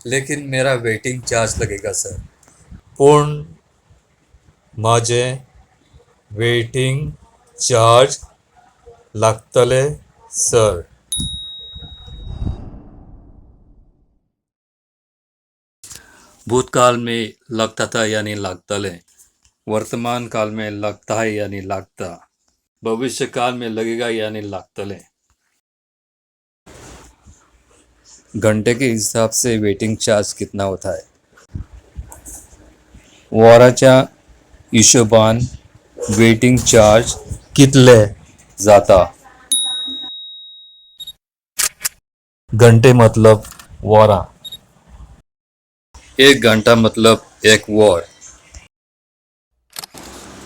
लेकिन मेरा waiting charge लगेगा सर। पूण म्हाजें वेटिंग चार्ज लागतले सर। भूतकाल में लगता था यानी लागतले, वर्तमान काल में लगता है यानी लागता, भविष्य काल में लगेगा यानी लागतले। घंटे के हिसाब से वेटिंग चार्ज कितना होता है? वराच्या हिशोबान वेटिंग चार्ज कितले जाता? घंटे मतलब वरां, एक घंटा मतलब एक वर।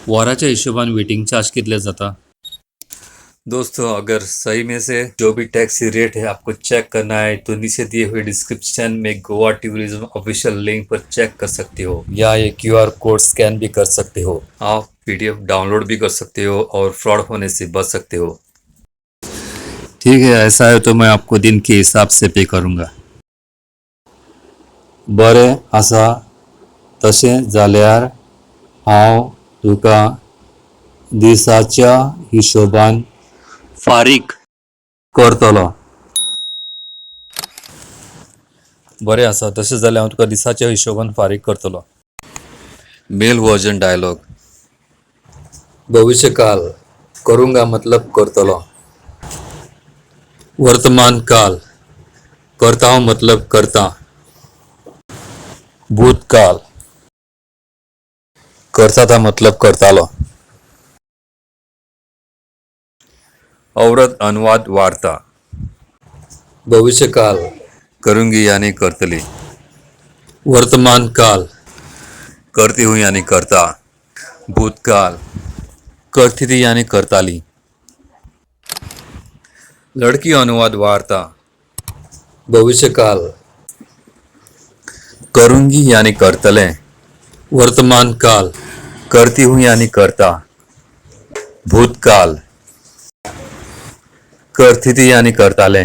वराच्या हिशोबान वेटिंग चार्ज कितले जाता? दोस्तों, अगर सही में से जो भी टैक्सी रेट है आपको चेक करना है तो नीचे दिए हुए डिस्क्रिप्शन में गोवा टूरिज्म ऑफिशियल लिंक पर चेक कर सकते हो या ये क्यूआर कोड स्कैन भी कर सकते हो। आप पीडीएफ डाउनलोड भी कर सकते हो और फ्रॉड होने से बच सकते हो। ठीक है, ऐसा है तो मैं आपको दिन के हिसाब से पे करूँगा। बरें आसा, तशें जाल्यार हांव तुका दिसाच्या हिशोबान फारीक करतलो। बरें आसा, तशें जाल्यार हांव तुका दिसाच्या हिशोबान फारीक करतलो। Male version dialogue. भविष्यकाल करूंगा मतलब करतलो, वर्तमान काल करता हूं मतलब करता, भूतकाल करता था मतलब करतालो। औरत अनुवाद वार्ता। भविष्यकाल करूंगी यानी करतली, वर्तमान काल करती हूँ यानी करता, भूतकाल करती थी यानी करताली। लड़की अनुवाद वार्ता। भविष्यकाल करूंगी यानी करतले, वर्तमान काल करती हूँ यानी करता, भूतकाल करती थी यानी करताले।